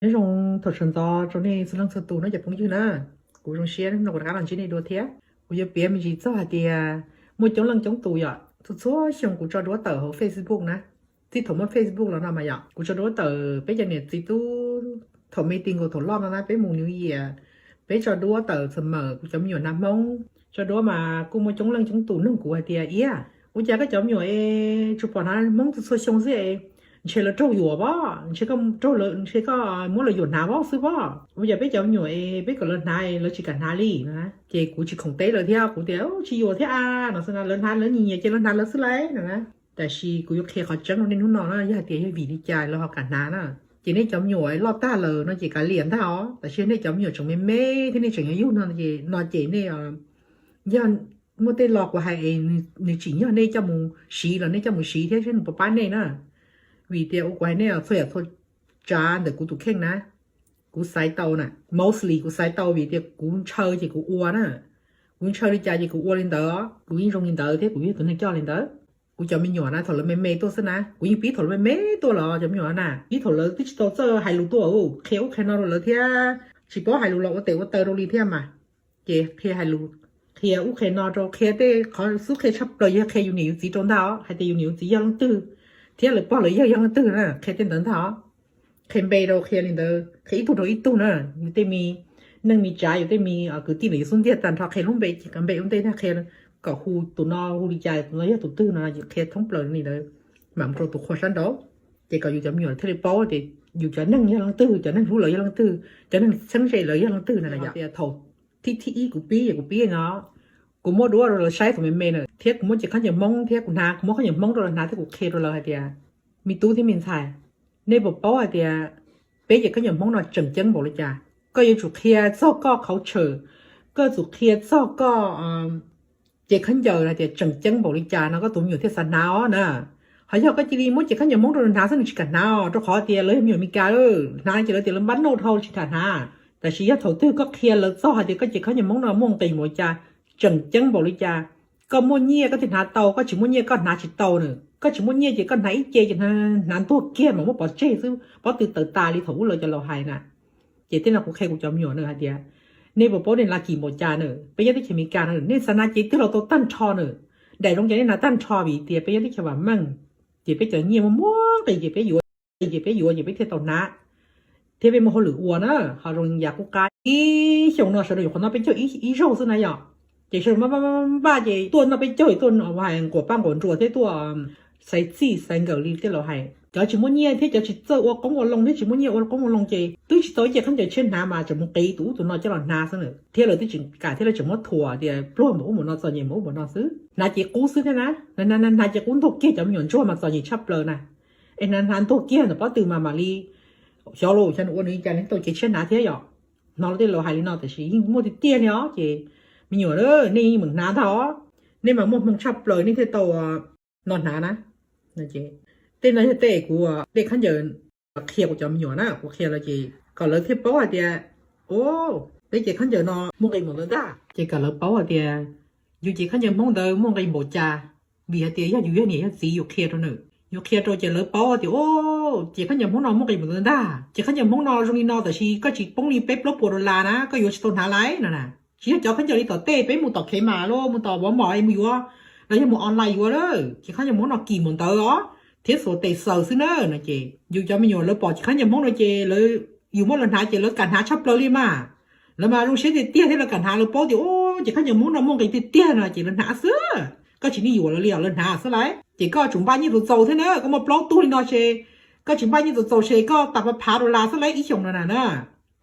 Nyob zoo thaum sawv ntxov rau nej txhua leej txhua tus no cov phooj ywg na. Kuv zoo siab no kuv rov qab los ntsib nej dua thiab. Kuv yuav piav me ntsis txog hais tias muaj coob leej coob tus yom, txhua txhua xyoo kuv tso duab tawm hauv Facebook na. Txij thaum muaj Facebook los no mas yom, kuv tso duab tawm peb cov niam txiv tub thaum me ti nkaus thaum loj no na, peb mus New Year, peb tso duab tawm txawm mawm kuv cov me nyuam hnav Hmoob. Tso duab mas kuj muaj coob leej coob tus nug kuv hais tias, Iab, ua cas koj cov me nyuam es tsuas pom hnav Hmoob txhua txhua xyoo xwb es ntshe lawv raug yuam pob, ntshe koj raug lawv, ntshe koj muab lawv yuam hnav pob xwb pob. Ua cas peb cov me nyuam es peb kom lawv hnav lawv tsis kam hnav li no na. Ces kuv tsis khoom teb lawv thiab, kuv tias tsis yuam thiab a no xwb na, lawv hnav lawv nyiam nyiam ces lawv hnav lawv xwb lauj no na. Tab sis kuv yuav qhia qhov tseeb rau nej hnub no na, yog hais tias yog vim li cas lawv ho kam hnav na. Ces nej cov me nyuam loj tag lawm no ces kav liam ntag os, tab sis nej cov me nyuam tseem me me thiab nej tseem yuav yug no ces, no ces nej, yog muaj tej lo kuv hais es nws tsim nyog nej coj mus siv los nej coj mus siv thiab seb nws puas pab nej na. Vim tias ua kuv hais nej txhua yam txhua tsav ntawm kuv tus kheej na, kuv xaiv tau na, mostly kuv xaiv tau vim tias kuv ntshaw ces kuv ua na. Kuv ntshaw li cas ces kuv ua li ntawd, kuv yeej zoo li ntawd thiab kuv yog tus neeg coj li ntawd. Kuv cov me nyuam na thaum lawv me me tuaj xwb na, kuv yeej pib thaum lawv me me tuaj los cov me nyuam na, pib thaum lawv twb tsis tau txawj hais lus tuaj, qhia ub qhia no rau lawv thiab, tsis paub hais lus los ua tes ua taw rau li thiab mas. Ces qhia hais lus, qhia ub qhia no rau, qhia tej qhov xub qhia tshaj plaws yog qhia yus niam yus txiv rau ntag os, hais tias yus niam yus txiv yog leej twg thiab lawv pog lawv yawg yog leej twg na, qhia tej ntawd ntag os. Qhia npe rau, qhia li ntawd, qhia ib tug rau ib tug na, yus tej me neej me tsav, yus tej me kwv tij ntawm yus xub ntiag tag nrho qhia lub npe, npe ua ntej thiab qhia kom hu tus no hu li cas, tus no yog tus twg no, qhia thoob plaws li ntawd mam mus rau tus qhua sab nraud. Ces kom yus cov me nyuam thiaj li paub tias yus cov neeg yog leej twg, cov neeg hlub lawv yog leej twg, cov neeg txheeb ze lawv yog leej twg na. Yog tias thaum thib thib ib kuv pib es kuv pib no, kuv muab duab rau lawv saib thaum me me na, thiab kuv muab cev khaub ncaws Hmoob thiab kuv hnav, kuv muab khaub ncaws Hmoob rau lawv hnav thiab kuv qhia rau lawv hais tias, me tub thiab me ntxhais, nej puas paub hais tias peb cev khaub ncaws Hmoob no tseem ceeb npaum li cas? Koj yuav tsum qhia txog koj culture, koj yuav tsum qhia txog koj cev khaub ncaws hais tias tseem ceeb npaum li cas no koj tus me nyuam thiaj xav hnav os na. Ho yog koj cia li muab cev khaub ncaws Hmoob rau nws hnav xwb nws tsis kam hnav os, rau qhov tias lawv yog me nyuam Meskas, hnav ces lawv tias lawv npab noj dhau tsis kam hnav. Tab sis yog thaum twg koj qhia lawv txog hais tias koj cev khaub ncaws Hmoob no muaj nqis npaum li cas, tseem ceeb npaum li cas, koj muaj nyiaj koj thiaj hnav tau, koj tsis muaj nyiaj koj hnav tsis tau na. Koj tsis muaj nyiaj ces koj hnav ib ce ces hnav ntuag kiag mas muab pov tseg xwb, pob tw tawv tas li thaum ub lawv cov laus hais na. Ces tej no kuv qhia kuv cov me nyuam na hais tias, nej puas paub nej lucky npaum cas na, peb nyob teb chaws Amelikas na, nej xav hnav cev twg los tau tag nrho na. Daim zoo cas nej hnav tag nrho vim tias peb nyob teb chaws vam meej, ces peb cov nyiaj muaj muaj nqis ces peb yuav, ces peb yuav ces peb thiaj tau hnav, thiab peb muaj hauj lwm ua na. Ho zoo yam qub qab ib xyoos no sawv daws nyuam qhuav noj peb caug ib zaug xwb na yom. Ces sawv daws npaj npaj ces tuaj noj peb caug, tuaj hais nquas paj nquas nruas thiab tuaj xaiv txij xaiv nkawm li tej laus hais. Cov tsis muaj nyiaj thiab cov tsis txawj ua qoob ua loo thiab tsis muaj nyiaj ua qoob ua loo ces twb tsis tau ib ce khaub ncaws tshiab hnav mas tseem mus qiv tus ub tus no coj los hnav xwb na. Thiab lawv twb tsis kam thiab lawv tseem muab thuam tias pluag npaum ub npaum no, txom nyem npaum ub npaum no xwb. Hnav cev qub xwb thiab na, hnav cev qub ntuag kiag cov me nyuam ntsuag mas txom nyem tshaj plaws na. Es hnav hnav ntuag kiag ntawm pob tw mas mam li xyov los xyov nws ua nws li cas nws tau cev tshiab hnav thiab yom. Hnov luag tej laus hais li no tab sis yeej muaj tiag tiag li os. Ces me nyuam, nej yeej meem hnav ntag os, nej mas muaj hmoo tshaj plaws nej thiaj tau no hnav na. Tej no yog tej kuv, tej khaub ncaws qhia kuv cov me nyuam na, kuv qhia lawv ces kom lawv thiaj paub hais tias, o, peb cev khaub ncaws no muaj nqis npaum ntawd ntag. Ces kom lawv paub hais tias yus cev khaub ncaws Hmoob ntawd muaj nqis npaum cas, vim hais tias yog yus yog niam yog txiv yus qhia rau nws, yus qhia rau ces lawv paub tias, o, cev khaub ncaws Hmoob no muaj nqis npaum ntawd ntag, cev khaub ncaws Hmoob no zoo li no tab sis koj tsis poob li peb plaub puas dollar na koj yuav tsis tau hnav lawm no na. Tsis yog cov khaub ncaws li tom tej peb mus tom Kmart los mus tom Walmart mus yuav, los yog mus online yuav lawm, ces khaub ncaws Hmoob no kim npaum ntawd os, thiab xuas tes xaws xwb na no. Ces yus cov me nyuam lawv pom ces khaub ncaws Hmoob no ces lawv, yus muab lawv hnav ces lawv kam hnav tshaj plaws li mas. Lawv mas zoo siab tiag tiag thiab lawv kam hnav, lawv paub tias, o, ces khaub ncaws Hmoob no muaj nqis tiag tiag no ces lawv hnav xwb. Koj tsis nij yuam lawv li os, lawv hnav xwb lauj. Ces koj tsum npaj nyiaj txaus txaus thiab na, koj muaj plaub tug li no ces koj tsis npaj nyiaj txaus txaus ces koj tas pa phav dollar xwb lauj ib xyoos no na.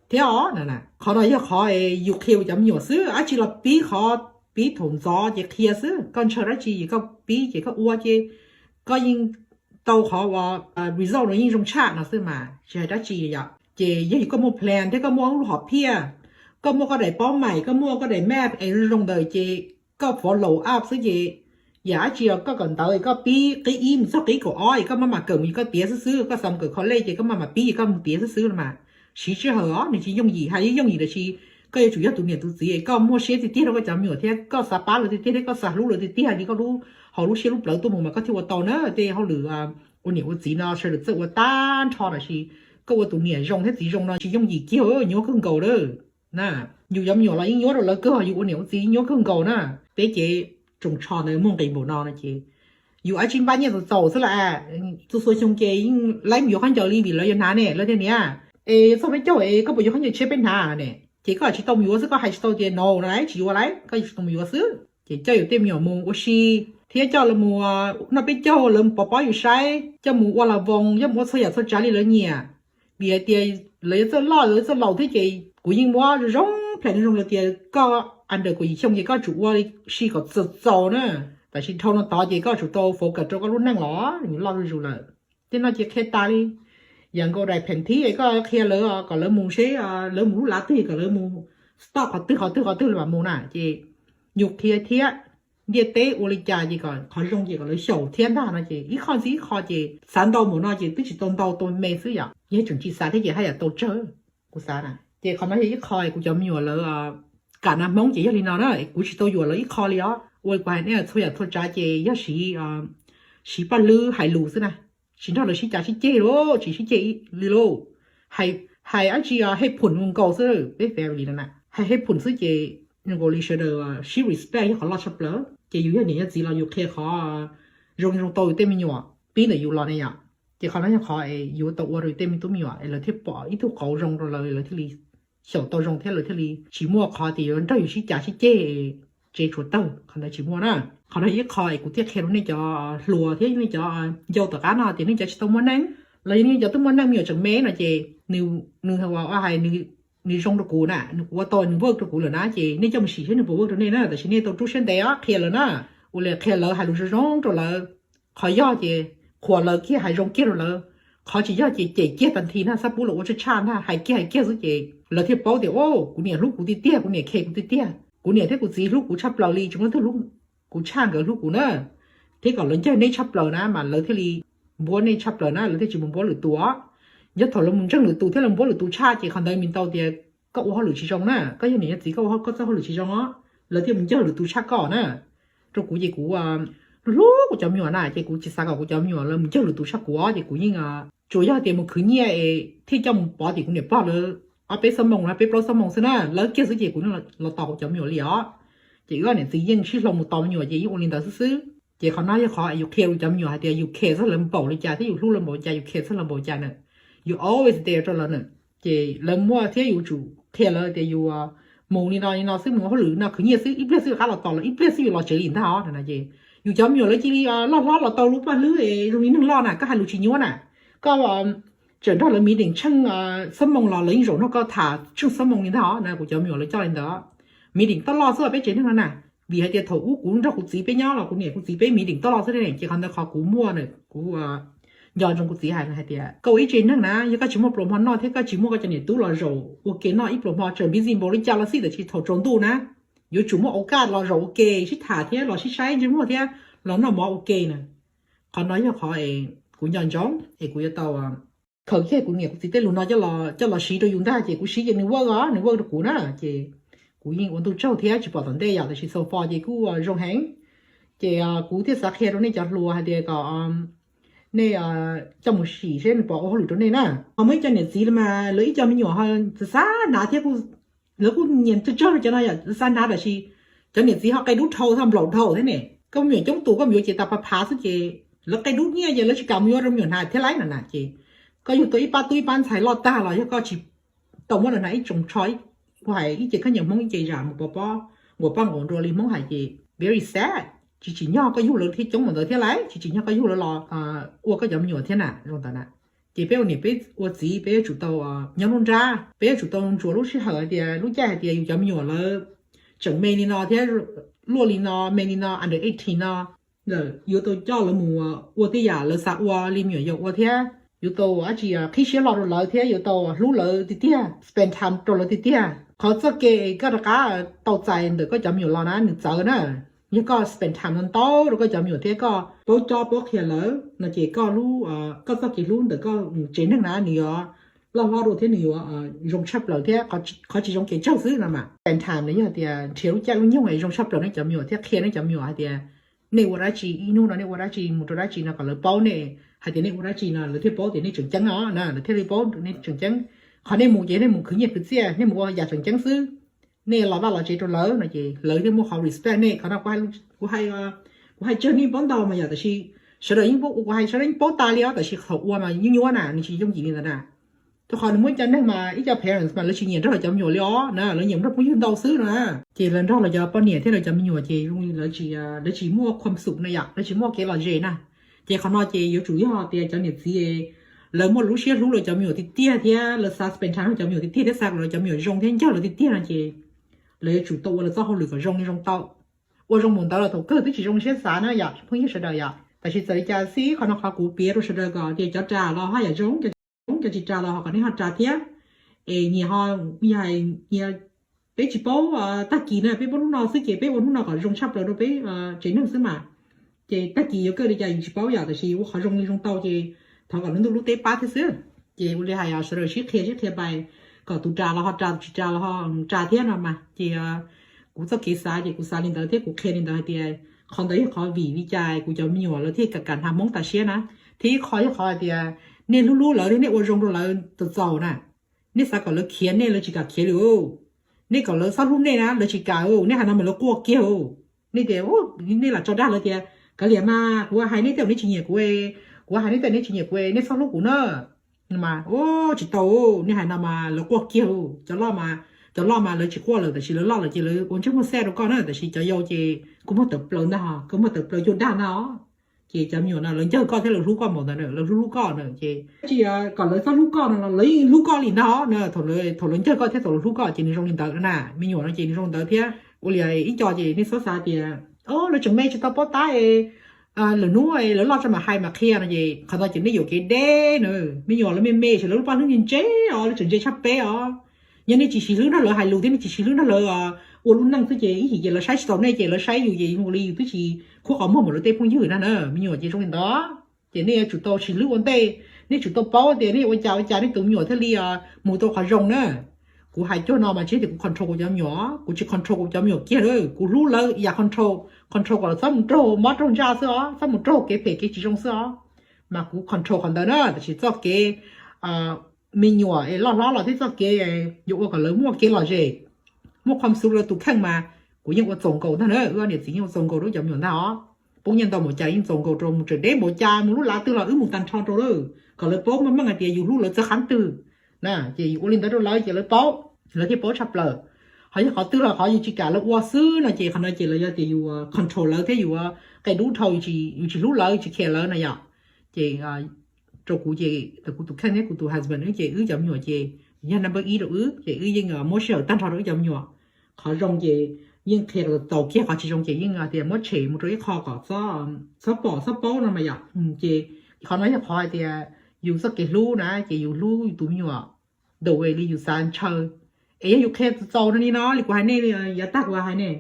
Thiab os, qhov no yog qhov yus qhia cov me nyuam xwb, dab tsi los pib qhov, pib thaum ntxov ces qhia xwb, koj ntshaw dab tsi ces koj pib ces koj ua ces koj yeej tau qhov result no yeej zoo tshaj no xwb mas tsis hais dab tsi yom. Ces yog koj muaj plan thiab koj muaj lub hom phiaj, koj muaj koj daim paub maim, koj muaj koj daim map es zoo ntawd ces koj follow up xwb ces yam dab tsi los koj kawm ntawv koj pib qib ib mus txog qib kaum ob es koj maj mam kawm mus es koj tiav xwb xwb, koj xav mus kawm college ces koj maj mam pib es koj mus tiav xwb xwb mas. Siv sij hawm os, nws tsis yooj yim, hais yeej yooj yim tab sis koj yuav tsum yog tus niam tus txiv koj muaj siab tiag tiag rau koj cov me nyuam thiab koj xav pab lawv tiag tiag thiab koj xav hlub lawv tiag tiag li koj lub hauv lub siab lub plawv tuaj mus mas koj thiaj ua tau na. Tej hauj lwm ua niam ua txiv no sawv daws txawj ua tag nrho tab sis Koj ua tus niam zoo thiab txiv zoo no tsis yooj yim kiag, nyuaj kawg nkaus lawm na. Yus cov me nyuam los yeej nyuaj rau lawv kawg, yus ua niam ua txiv nyuaj kawg nkaus na. Peb ces tsoos tsho ntawd muaj nqis npaum no no ces yus ab tsi npaj nyiaj txaus txaus xwb las. Txhua txhua xyoo ces yeej laib mus yuav khaub ncaws li vim lawv yuav hnav ne, lawv tias niam, es txog peb caug es koj puas yuav khaub ncaws tshiab peb hnav ne? Ces koj tsis tau mus yuav xwb, koj hais tsis tau tias no no tsis yuav lawm, koj tsis tau mus yuav xwb. Ces coj yus tej me nyuam mus ua si thiab coj lawv mus noj peb caug, lawv mus pov pob yus saib, coj mus ua las voos, coj mus ua txhua yam txhua tsav li lawv nyiam. Vim hais tias lawv yuav txawj loj, lawv yuav txawj laus thiab ces kuv yeej muab zoo zoo plan zoo zoo lawm tias koj under kaum yim xyoo ces koj tsum ua si kom txaus txaus na. Tam sim dhau no tod ces koj tsum tau focus rau koj lub neej los yus loj zuj zus lawm. Tej no ces qhia tas li. Yam nkaus daim pheem thib es koj qhia lawv kom lawv mus seb lawv mus lub lav twg, kom lawv mus stop qhov twg qhov twg qhov twg lawv mam mus na. Ces yus qhia thiab ntiaj teb ua li cas ces kom qhov zoo ces kom lawv xyaum thiab ntag no ces ib qho ntxiv ib qho ces xav ntau npaum no ces twb tsis tau ntau, tau me xwb yom. Yog tseem tsis xav thiab ces haj yam tau tsawg, kuv xav na. Ces qhov no yog ib qho kuv cov me nyuam lawv kam nas Hmoob ces yog li no na, kuv tsis tau yuam lawv ib qho li os. Ua li kuv hais nej, txhua yam txhua tsav ces yog siv, siv paj hlwb hais lus xwb na. Tsis nrog lawv sib cav sib ceg lauj, tsis sib ceg li lauj. Hais dab tsi hej phum nkaus xwb, peb family no na, hais hej phum xwb ces nkaus li sawv daws sib respect yog qhov loj tshaj plaws. Ces yus yog niam yog txiv los yus qhia qhov zoo zoo tau yus tej me nyuam pib ntawm yus los ne yom. Ces qhov no yog qhov es yuav tau ua rau yus tej me tub me nyuam es lawv thiaj pom ib tug qauv zoo rau lawv, lawv thiaj li xyaum tau zoo thiab lawv thiaj li tsis muaj qhov tias yuav nrog yus sib cav sib ceg, tsev tshuav tawg, qhov ntawd tsis muaj na. Qhov no ib qho es kuv thiaj qhia rau nej cov hluas thiab nej cov ncau tom qab no tias nej cov tsis tau muaj neej los yog nej cov twb muaj neej me nyuam tseem me no ces nws, nws ua hais nws zoo rau kuv na, nws ua tau nws work rau kuv lawm na ces nej coj mus sim seb nws puas work rau nej na. Tab sis nej tau rub siab ntev os, qhia lawv na. Ua li qhia lawv, hais lus zoo zoo rau lawv. Qhov yog ces qhuas lawv kiag, hais zoo kiag rau lawv. Qhov tsis yog ces cem kiag tas nthi na, xab pub lawv ua tshaj tshaj ntag, hais kiag hais kiag xwb ces lawv thiaj paub tias o, kuv niam hlub kuv tiag tiag, kuv niam care kuv tiag tiag, kuv niam thiab kuv txiv hlub kuv tshaj plaws li, tsis muaj leej twg hlub kuv tshaj nkawd hlub kuv na. Thiab kom lawv ncawg nej tshaj plaws na mas lawv thiaj li npuab nej tshaj plaws na, lawv thiaj tsis mus npuab lwm tus os. Yog thaum lawv mus ntseeg lwm tus thiab lawv npuab lwm tus tshaj ces qhov ntawd mean tau tias koj ua hauj lwm tsis zoo na, koj yog niam yog txiv koj ua koj txoj hauj lwm tsis zoo os, lawv thiaj mus ncawg lwm tus tshaj koj na. Rau kuv ces kuv hlub hlub kuv cov me nyuam na ces kuv tsis xav kom kuv cov me nyuam lawv mus ncawg lwm tus tshaj kuv os, ces kuv yeej tsuas yog tias mus khwv nyiaj es thiaj coj mus pov tim kuv niam pog lawv ob peb xuab moos, peb plaub xuab moos xwb na, lawv kiag xwb ces kuv yeej los tos kuv cov me nyuam li os. Ces wb niam txiv yeej sib hloov mus tos me nyuam ces yeej ua li ntawd xwb xwb. Ces qhov no yog qhov yus qhia rau cov me nyuam hais tias yus care txog lawv npaum li cas thiab yus hlub lawv npaum li cas, yus care txog lawv npaum li cas na, yus always there rau lawv na. Ces lawv muaj thiab yus tsum qhia lawv tias yus mus li no li no xwb, mus ua hauj lwm no khwv nyiaj xwb, ib pliag xwb yus rov qab los tos lawv, ib pliag xwb yus los tsev li ntag os no ces yus cov me nyuam lawv cia li loj hlob los tau lub paj hlwb es zoo li neeg loj na, koj hais lus tsis nyuaj na. Koj tseem nrog lawv meeting tsheej xuab moos los lawv yeej zaum nrog koj tham tsheej xuab moos li ntag os na. Kuv cov me nyuam lawv coj li ntawd. Meeting toj loj xwb peb tsev neeg no na. Vim hais tias thaum ub kuv nrog kuv txiv peb nyob los kuv niam kuv txiv peb meeting toj loj xwb ne, ces qhov ntawd qhov kuv muaj na, kuv nco ntsoov kuv txiv hais hais tias koj ua ib tsev neeg na, yog koj tsis muaj pluas hmo noj thiab koj tsis muaj koj cov niam tub los zaum ua ke noj ib pluas hmo, tseem busy npaum li cas los xij, tab sis thaum tsaus ntuj na yuav tsum muaj au kaj los zaum ua ke sib tham thiab los sib saib ntsej muag thiab los noj mov ua ke na. Qhov no yog qhov es kuv nco ntsoov es kuv yuav tau khaws kiag kuv niam kuv txiv tej lus no coj los siv rau yus ntag, ces kuv siv ces nws work os, nws work rau kuv na, ces kuv yeej ua ntuj tsaug thiab tsis pom tom ntej yom, tab sis so far ces kuj zoo heev. Ces kuv thiaj xav qhia rau nej cov hluas hais tias kom nej coj mus sim seb nws puas ua hauj lwm rau nej na. Ho muaj ib co niam txiv los mas lawv ib co me nyuam ho xav xav hnav thiab, lawv kuj nyiam tsawg tsawg rau cov no yom, xav xav hnav tab sis cov niam txiv ho qia dub dhau, ho nplaum dhau thiab ne. Koj me nyuam coob tus koj mus yuav ces tas phav phav xwb ces lawv qia dub nyiaj ces lawv tsis kam mus yuav rau me nyuam hnav thiab lauj no na. Ces koj yug tau ib pab tub ib pab ntxhais loj tag los yog koj tsis tau muab lawv hnav ib tsoos tsho, kuv hais ib ce khaub ncaws Hmoob ib ce zam mus pov pob nquas paj nquas nrua li Hmoob hais ces very sad. Tsis tsim nyog koj yug lawv thiaj coob npaum ntawd thiab lauj, tsis tsim nyog koj yug lawv los ua koj cov me nyuam thiab na, zoo ntawd na. Ces peb ua niam peb ua txiv peb yuav tsum tau nyob nruab nrab, peb yuav tsum tau ntsuas lub sij hawm hais tias lub caij hais tias yus cov me nyuam lawv tseem me li no thiab, luaj li no, me li no, under eighteen no, yuav tau coj lawv mus ua tej yam lawv xav ua li me nyuam yaus ua thiab yuav tau dab tsi qhib siab hlo rau lawv thiab yuav tau hlub lawv tiag tiag, spend time rau lawv tiag tiag. Qhov txoj kev koj rov qab tau txais ntawm koj cov me nyuam los na nws txawv na. Yog koj spend time no ntau rau koj cov me nyuam thiab koj paub cob paub qhia lawv no ces koj lub, koj txoj kev hlub ntawm koj tsev neeg na nws yuav loj hlob dua thiab nws yuav zoo tshaj plaws thiab. Qhov tsis zoo ces tsawg xwb no mas. Spend time no yog tias nrhiav lub caij lub nyoog zoo tshaj plaws nej cov me nyuam thiab qhia nej cov me nyuam hais tias nej ua dab tsi, ib hnub no nej ua dab tsi, mus rau dab tsi no kom lawv paub nej hais tias nej ua dab tsi no lawv thiaj paub tias nej tseem ceeb no na, lawv thiaj li paub nej tseem ceeb. Qhov nej mus ces nej mus khwv nyiaj khwv txiaj, nej mus ua yam tseem ceeb xwb, nej los vaj los tsev rau lawv no ces lawv thiaj muaj qhov respect nej. Qhov no kuv hais, kuv hais tsawg nej paub ntau mas yog, tab sis sawv daws yeej paub, kuv hais sawv daws yeej paub tas li os, tab sis thaum ua mas nyuaj nyuaj na, nws tsis yooj yim li ntawd na. Rau qhov nws muaj ib co neeg mas ib co parents mas lawv tsis nyiam nrog lawv cov me nyuam li os na, lawv nyiam nrog phooj ywg ntau xwb na. Ces lawv nrog lawv cov poj niam thiab lawv cov me nyuam ces lawv tsis, lawv tsis muaj khuam xum na yom, lawv tsis muaj kev lom zem na. Ces qhov no ces yuav tsum yog tias cov niam txiv lawv muaj lub siab hlub lawv cov me nyuam tiag tiag thiab lawv xav spend time rau cov me nyuam tiag tiag thiab xav kom lawv cov me nyuam zoo thiab ncawg lawv tiag tiag no ces lawv yuav tsum tau ua lawv txoj hauj lwm kom zoo li zoo tau, ua zoo mus ntawd los thaum kawg twb tsis zoo siab xav na yom phooj ywg sawv daws yom. Tab sis txawm li cas xij qhov no qhov kuv piav rau sawv daws kom tias cov ras los haj yam zoo, cov tsis ras los ho kom nej ho ras thiab. Es nyias ho, yog hais nyias, peb tsis paub tag kis na, peb paub hnub no xwb ces peb ua hnub no kom zoo tshaj plaws rau peb tsev neeg xwb mas. Ces tag kis yuav kawg li cas yus tsis paub yom, tab sis ua qhov zoo li zoo tau ces thov kom lub ntuj lub teb pab thiab xwb. Ces ua li hais sawv daws sib qhia sib qhia pais, kom tus ras los ho ras, tus tsis ras los ho ras thiab no mas. Ces kuv txoj kev xav ces kuv xav li ntawd thiab kuv qhia li ntawd hais tias qhov ntawd yog qhov vim li cas kuv cov me nyuam lawv thiaj kam kam hnav Hmoob tas siab na. Thiab ib qho yog qhov hais tias nej hlub hlub lawv thiab nej ua zoo rau lawv txaus txaus na, nej xav kom lawv khiav nej lawv tsis kam khiav li. Nej kom lawv txhob hlub nej na lawv tsis kam, nej hais no mas lawv quaj kiag. Nej tias, nej lam tso dag lawv tias kav liam mas kuv hais nej tej zaum nej tsis nyiam kuv, kuv hais nej tej zaum nej tsis nyiam kuv, nej txhob hlub kuv na. Mas tsis tau, nej hais no mas lawv quaj kiag. Cov loj mas, cov loj mas lawv tsis quaj lawm, tab sis lawv loj lawm ces lawv ua ntsej muag xaj rau koj na, tab sis cov yau ces kua muag tawv plaws ntag, kua muag tawv plaws cuag dag ntag os. Ces cov me nyuam no lawv ncawg koj thiab lawv hlub koj npaum ntawd na, lawv hlub hlub koj na ces tsis kom lawv txhob hlub koj no los lawv yeej hlub koj li ntag os. Thaum lawv ncawg koj thiab thaum lawv hlub koj ces nws zoo li ntawd na, me nyuam no ces nws zoo ntawd thiab. Ua li ib co ces nej txhob xav tias, o, lawv tseem me tsis tau paub tab, lwm hnub lawv loj tso mam hais mam qhia no ces qhov no ces nej yuam kev deb na. Me nyuam lawv me me ces lawv lub paj hlwb ntse ntse os, lawv tseem ntse tshaj peb os. Yog nej tsis siv hlwb nrog lawv hais lus thiab nej tsis siv hlwb nrog lawv ua lub neej xwb ces ib yim ces lawv saib tsis taus nej ces lawv saib yus ces zoo li yus twb tsis khuab qhov muag npaum lawv tej phooj ywg na na. Me nyuam ces zoo li ntawd. Ces nej yuav tsum tau siv hlwb ua ntej, nej tsum tau paub tias nej ua cas ua cas nej tus me nyuam thiaj li mus rau qhov zoo na. Kuv hais cuag no mas tsis tias kuv control kuv cov me nyuam, kuv tsis control kuv cov me nyuam kiag li, kuv hlub lawv yam control, control kom lawv txhob mus raug mob raug ntsaj xwb os, txhob mus raug kev phem kev tsis zoo xwb os. Mas kuv control qhov ntawd na, tab sis txoj kev me nyuam es loj hlob los thiab txoj kev yuav ua kom lawv muaj kev lom zem, muaj qhuam xub rau tus kheej mas kuv yeej ua txaus nkaus ntag na, wb ob niam txiv yeej ua txaus nkaus rau wb cov me nyuam ntag os. Poob nyiaj ntau npaum cas yeej txaus nkaus rau, mus tseem deb npaum cas mus lub lav twg los wb mus tag nrho rau lawm, kom lawv paub meej meej hais tias yus hlub lawv txog qhov twg na. Ces yus ua li ntawd rau lawv ces lawv paub, lawv thiaj paub tshaj plaws. Ho yog qhov twg los qhov yus tsis kam lawv ua xwb no ces qhov no ces lawv yog tias yus control lawv thiab yus qia dub dhau, yus tsis hlub lawv, yus tsis care lawv no yom. Ces rau kuv ces kuv tus kheej thiab kuv tus husband wb ces wb cov me nyuam ces yog number ib rau wb ces wb yeej muab sij hawm tag nrho rau wb cov me nyuam. Qhov zoo ces yeej qhia kom txaus kiag, qhov tsis zoo ces yeej tias muab tshem mus rau ib qho kom txhob pom txhob paub no mas yom. Ces qhov no yog qhov hais tias yus txoj kev hlub na ces yus hlub yus tus me nyuam the way li yus xav ntshaw. Es yog yus qhia txaus txaus no li no li kuv hais nej, yav tag kuv hais nej,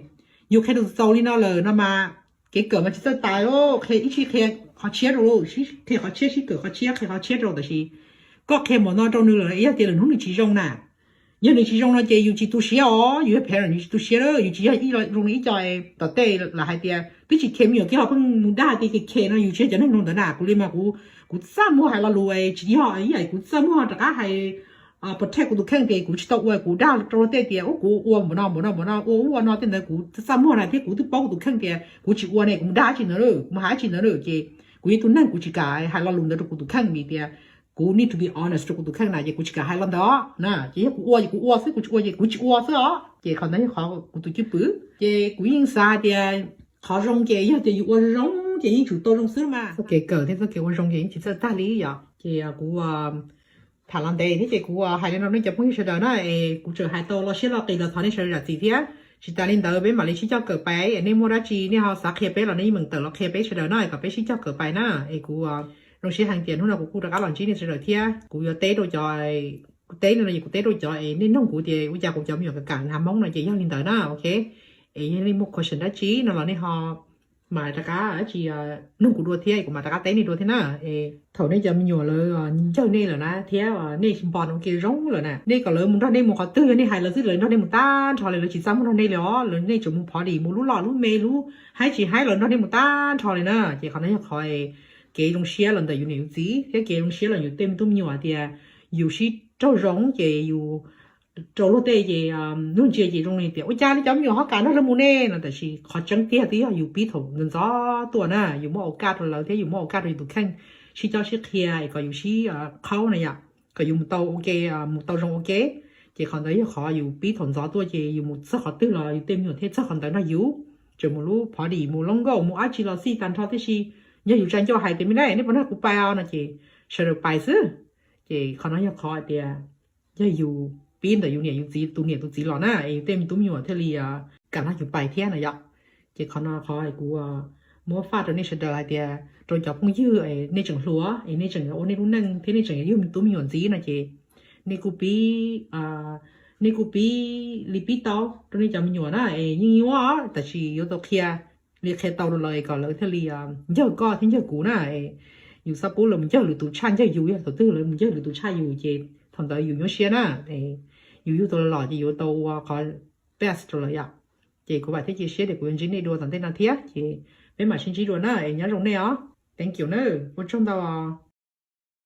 yus qhia txaus txaus li no lawm no mas kev kawm mas tsis txawj tas, qhia ib sij qhia qhov tshiab rau, qhia qhov tshiab sib kawm qhov tshiab qhia qhov tshiab rau, tab sis koj qhia npaum no rau nws lawm yog tias lwm hnub nws tsis zoo na. Yog nws tsis zoo no ces yus tsis tu siab os, yus yog parent yus tsis tu siab, yus tsis yog zoo li ib co tom tej lam hais tias twb tsis khe me nyuam kiag ho pheej mus dag tias khe khe no, yus tsis yog cov neeg zoo ntawd na. Kuv li mas kuv, kuv txaj muag hais lo lus tsis yog ib yam, kuv txaj muag rov qab hais protect kuv tus kheej tias kuv tsis tau ua, kuv dag rau tej tias ub kuv ua npaum no npaum no npaum no, ua ub ua no tej ntawd kuv txaj muag na, thiab kuv twb paub kuv tus kheej tias kuv tsis ua ne kuv mus dag dab tsi ntawd, kuv mus hais dab tsi ntawd ces kuv yog tus neeg kuv tsis kam hais lo lus ntawd rau kuv tus kheej vim tias kuv need to be honest rau kuv tus kheej na, ces kuv tsis kam hais lo ntawd na. Ces yog kuv ua ces kuv ua xwb, kuv tsis ua ces kuv tsis ua xwb os. Ces qhov ntawd yog qhov kuv tus cwj pwm, ces kuv yeej xav hais tias qhov zoo ces yog tias yus ua zoo ces yeej tsum tau zoo xwb mas. Txoj kev kawm thiab txoj kev ua zoo ces yeej tsis txawj tag li yom. Ces kuv tham los ntev thiab ces kuv hais li no rau nej cov phooj ywg sawv daws na, es kuv tseem hais tau lo siab lo qis los thov nej sawv daws zam txim thiab. Tsis tas li ntawd peb mam li sib cog kawm pais, es nej muaj dab tsi nej ho xav qhia peb los nej yeej meem tawm los qhia peb sawv daws na, kom peb sib cog kawm pais na. Es kuv zoo siab heev tias hnub no kuv kuj rov qab los ntsib nej sawv daws thiab. Kuv yuav teb rau cov, kuv teb no no es kuv teb rau cov es nej nug kuv tias ua cas kuv cov me nyuam kam kam hnav Hmoob no ces yog li ntawd na, ok. Es yog nej muaj question dab tsi no los nej ho mam rov qab dab tsi nug kuv dua thiab, kuv mam rov qab teb nej dua thiab na. Es thaum nej cov me nyuam lawv ncawg nej lawm na thiab nej npog ua ke zoo lawm na, nej kom lawv mus nrog nej mus qhov twg, yog nej hais lawv xwb lawv nrog nej mus tag nrho li, lawv tsis txaj muag nrog nej li os. Lawv nej tseem mus party mus lub loj lub me lub haib tsis haib los nrog nej mus tag nrho li na. Ces qhov no yog qhov kev zoo siab los ntawm yus niam yus txiv thiab kev zoo siab los yus tej me tub me nyuam tias yus sib raug zoo ces yus rau luag tej ces luag ntsia ces zoo li tias ua cas li cov me nyuam ho kam nrog luag mus ne no. Tab sis qhov tseeb tiag twb yog yus pib thaum ntxov ntxov tuaj na, yus muab ua kaj rau lawv thiab yus muab ua kaj rau yus tus kheej sib cob sib qhia es kom yus sib qhaub na yom, kom yus mus tau ua ke, mus tau zoo ua ke. Ces qhov ntawd yog qhov yus pib thaum ntxov tuaj ces yus mus txog qhov twg los yus tej me nyuam thiaj txog qhov ntawd nrog yus. Tseem mus lub party mus loob nkauj mus dab tsi los xij tag nrho tib si, yog yus tsa ncauj hais tias me dab nej puas nrog kuv pais os no ces sawv daws pais xwb. Ces qhov no yog qhov hais tias yog yus pib ntawm yus niam yus txiv, tus niam tus txiv los na es yus tej me tub me nyuam thiaj li kam nrog yus pais thiab no yom. Ces qhov no qhov kuv muab faj rau nej sawv daws hais tias rau cov phooj ywg es nej tseem hluas es nej tseem ua nej lub neej thiab nej tseem yug me tub me nyuam ntxiv no ces nej kuj pib, nej kuj pib li pib tau rau nej cov me nyuam na es yeej nyuaj tab sis yuav tau qhia li qhia tau rau lawv kom lawv thiaj li ncawg koj thiab ncawg kuv na. Yus xav pub lawv mus ncawg lwm tus tshaj ncawg yus, yog thaum twg lawv mus ncawg lwm tus tshaj yus ces thaum ntawd yus nyuaj siab na. Yus yug tau lawv los ces yuav tau ua qhov best rau lawv yom. Ces kuv vam thiab cia siab tias kuv yuav ntsib nej dua tom ntej no thiab ces peb mam sib ntsib dua na es nyob zoo nej os. Thank you na, ua tsaug ntau.